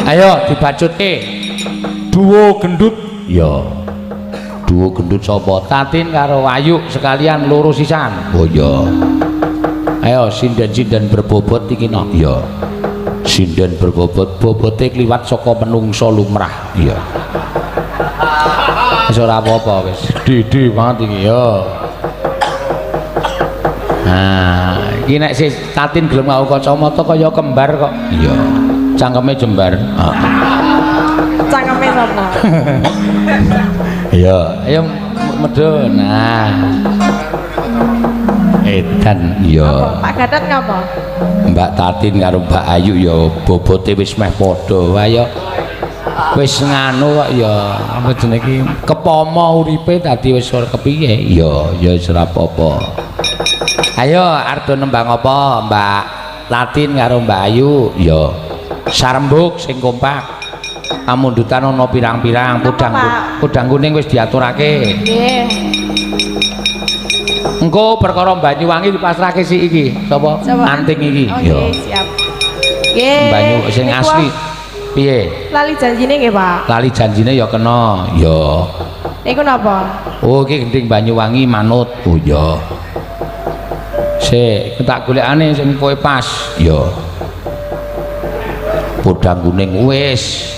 Ayo dibacutke. Duo gendut. Ya. Duo gendut sapa? Tatin karo Ayu sekalian loro sisan. Oh iya. Ayo sinden-sinden berbobot iki no. Iya. Sinden berbobot, bobote kliwat saka menungsa lumrah. Iya. Wis ora apa-apa wis. Dede banget iki ya. Nah, iki nek si Tatin gelem nganggo kacamata kaya kembar kok. Iya. Cangkeme jembar. Heeh. Cangkeme sapa? Iya, ayo medhun. Nah. Edan iya. Pak Gatot ngapa? Mbak Tatin karo Mbak Ayu ya bobote wis meh padha wae ya. Wis nganu kok ya apa jenenge iki kepomo uripe dadi wis ora kepiye. Ya, ya wis ora apa-apa. Ayo arep nembang apa Mbak Tatin karo Mbak Ayu? Ya. Sarembug sing kompak. Pamundutan ana pirang-pirang podang podang kuning wis diaturake. Nggih. Engko perkara Banyuwangi dipasrahke si iki. Sapa? Anting iki. Oh, Ya. nggih, siap. Nggih. Banyu sing asli. Piye? Lali janjine nggih, Pak. Lali janjine ya kena. Ya. Niku napa? Oh, iki gending Banyuwangi manut. Oh iya. Sik, tak golekane sing kowe pas. Ya. Podang kuning wis.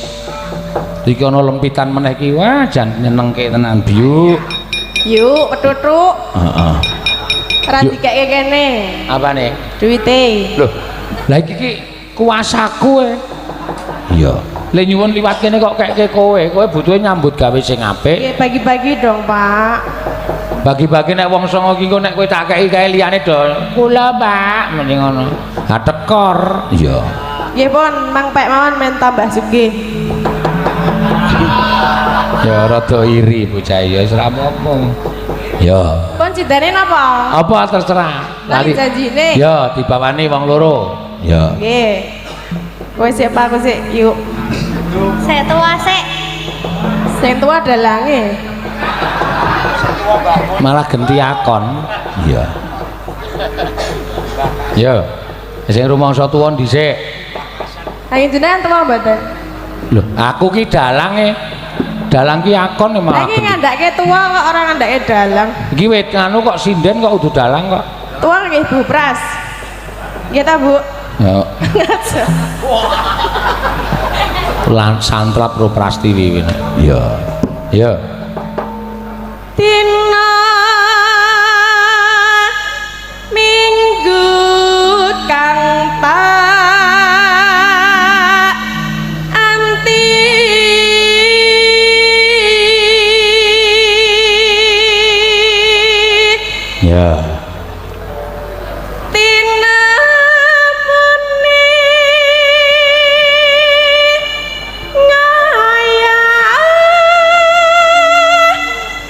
Iki ana lempitan meneh iki. Wah, jan nyenengke tenan, Biuk. Yuk, petutuk. Heeh. Ora dikeke kene. Apane? Duwite. Loh, lah iki ki kuasaku e. Iya. Le nyuwun liwat kene kok kekke kowe. Kowe butuhe nyambut gawe sing apik. Nggih, bagi-bagi dong, Pak. Bagi-bagi nek wong songo ki engko nek kowe tak kei kae liyane do kula, Pak, mending ngono. Ha tekor. Iya. Nggih pun, mang pek mawon men tambah sugih. Ya rada iri bocah ya wis ora apa-apa. Ya. Pun cindane napa? Apa terserah. Lali janjine. Ya, dibawani wong loro. Ya. Nggih. Kowe sik Pak, aku sik yuk. Sik tua sik. Sing tua dalange. Malah genti akon. Iya. Ya. Sing rumangsa tuwa dhisik. Ayo jenengan tua mboten? Lho, aku ki dalange. Dalang ki akon e malah. Lah iki ngandhake tua kok ora ngandhake dalang. Iki wit nganu kok sinden kok udu dalang kok. Tua nggih Bu Pras. Nggih ta, Bu? Ya. Ngajar. Lan santrap ro prastiwi kuwi. Iya. Ya. Dina Minggu kang tak anti Ya. Tinamune ngaya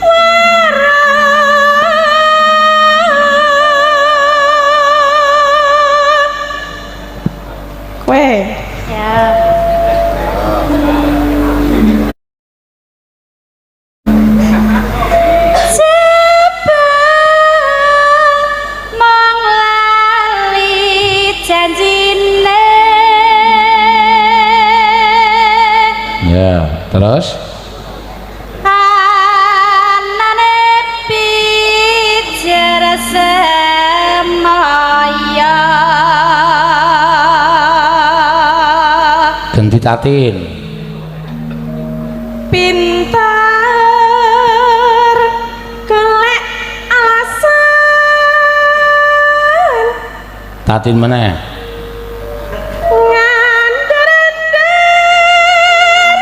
wara kowe. Ya. Jebul mong lali janjine. Ya, terus Anane pijer semaya. Genti Tatin. Pintar golek alasan. Tatin meneh. Ngandar-andar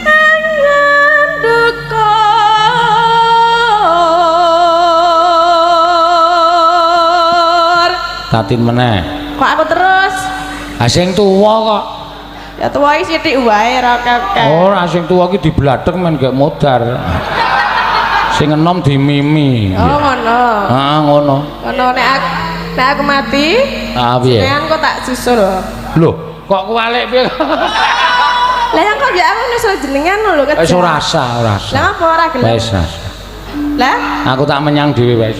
angan dukur. Tatin meneh. Kok aku terus? Ah sing tuwa kok. Ya tuwa iki sithik wae ora akeh. Ora sing tuwa ki dibladhek men gak modar. Sing enom dimimi. Oh ngono. Heeh ngono. Ngono nek aku mati, Ah piye? jenengan kok tak susul. Lho, kok kuwalik piye? Lah yang kok ya aku nyusul jenengan lho kejar. Wis ora sah, ora sah. Lah apa ora gelem? Wis ora sah. Lah Aku tak menyang dhewe wae.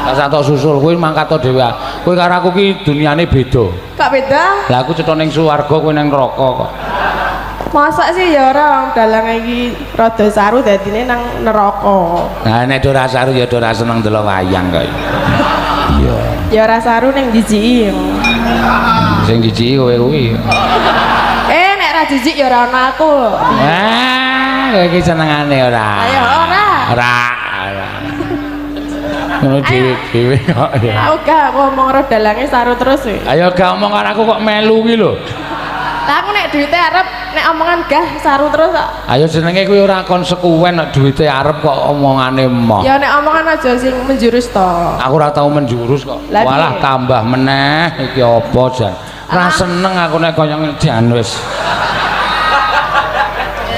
Tak sah tok susul kowe mangkat to dhewe. Kowe karo aku ki duniane beda. Kok beda? Lah aku cetha ning swarga kowe ning neraka kok. Mosok sih ya ora, wong dalang iki rada saru dadine nang neraka. Nah, nek ora saru ya ora seneng delok wayang kok. Iya. Ya ora saru ning jijiki. Sing jijiki kowe kuwi. Eh, nek ora jijik ya ora ono aku. Ah, kowe iki senengane ora. Ayo ora. Ora. Ora. Ngono dhewe-dhewe kok ya. Aku gak ngomong karo dalange saru terus sih. Ayo gak omong karo aku kok melu ki lho. Lah, aku nek duwite arep, nek omongan gah saru terus kok. Ayo, jenenge kuwi ora konsekuen, nek duwite arep kok omongane emoh. Ya nek omongan aja sing menjurus to. Aku ora tau menjurus kok. Lah, Walah, piye? Tambah meneh iki apa jan. Ora seneng aku nek kaya ngene jan wis.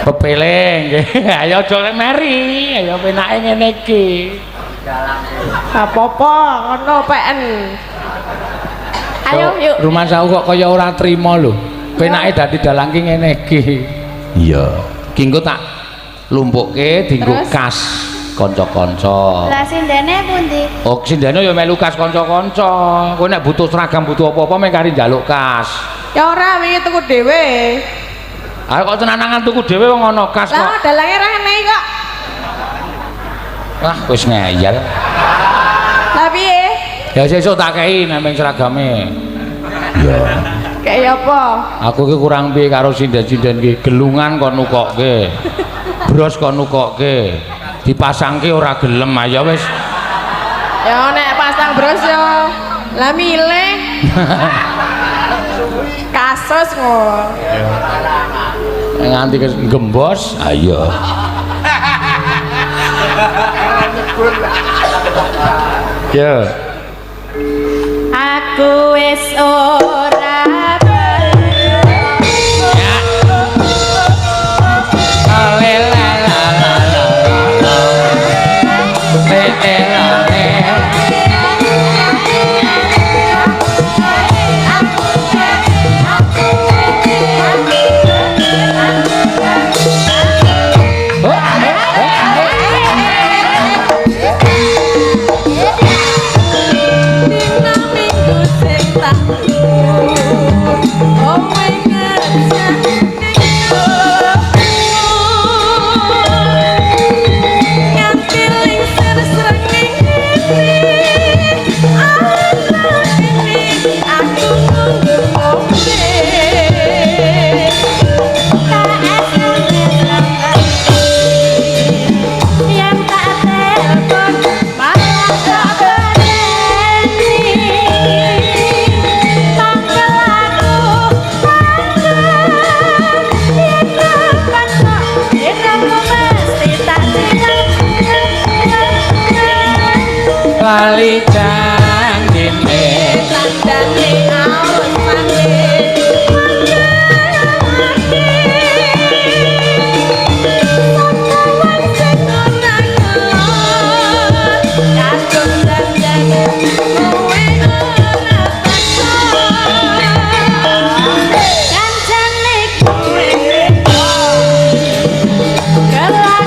Pepeling nggih. Ayo aja meri, ayo penake ngene iki. Apa-apa ngono peken. Ayo yuk. Rumah aku kok kaya ora trima lho. Penake dadi dalang ki ngene iki. Iya. Ki engko tak lumpukke dienggo Terus? Kas kanca-kanca. Lah, sindene pundi? Oh, sindene ya melu kas kanca-kanca. Kowe nek butuh seragam, butuh apa-apa, meng kari njaluk kas. Ya ora, wingi tuku dhewe. Ayo kok tenangan tuku dhewe, wong ana kas kok. Lah, dalange ra ngene kok. Wah, wis ngeyel. Lah, piye? Ya sesuk tak kei nempel seragame. Iya. Kayak apa? Aku ki kurang piye karo sinden-sinden ki, gelungan kon nukokke. Bros kon nukokke. Dipasangke ora gelem, ayo wis. Ya nek pasang bros yo. Lah, milih. Kasus ngono. Nganti gembos, ayo. Ya. Aku wis ora. Ya. Ale la la la la la. Le le la le. Oh, eh, eh, eh. Dina minggu sing tak kowe ngejak ning nganti lingsir srengenge ini aku nunggu ngombe. Yang tak telepon malah tak berhenti. Mangkel aku, mangkel. Yen kapan kok yen aku mesti tak tilang. Lali janjine. Tandane alasane. Kadung dandan kowe ora takon. Kancane kowe kelakon.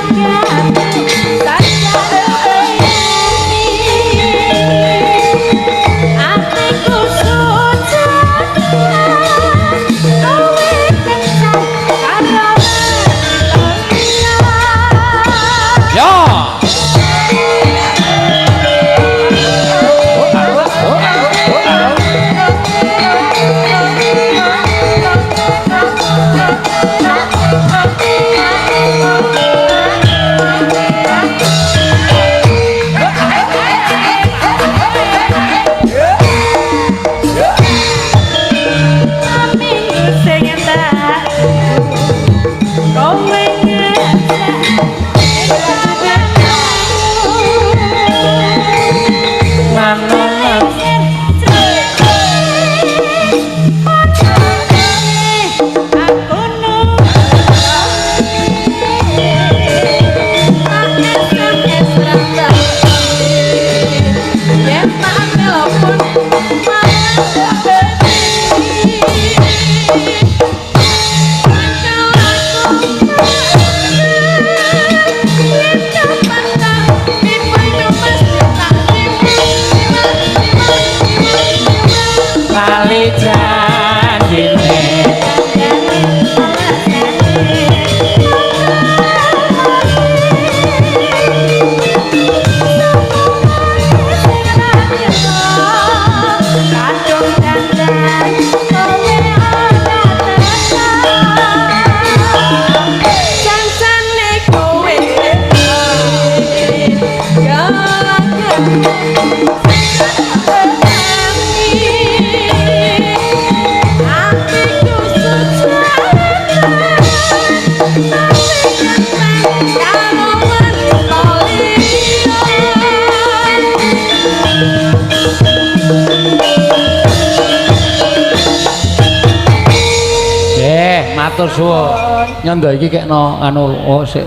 Matur suwun. Nyondo iki kekno anu, oh, sik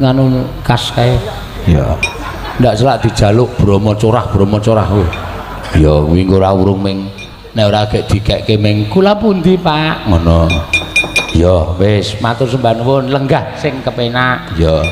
nganu kas kae. Ya. Ndak selak dijaluk Bromo curah, Bromo curah. Oh. Ya kuwi engko ora urung ming nek ora gek dikekke ming kula pundi, Pak? Ngono. Ya wis, matur sembah nuwun, lenggah sing kepenak. Ya.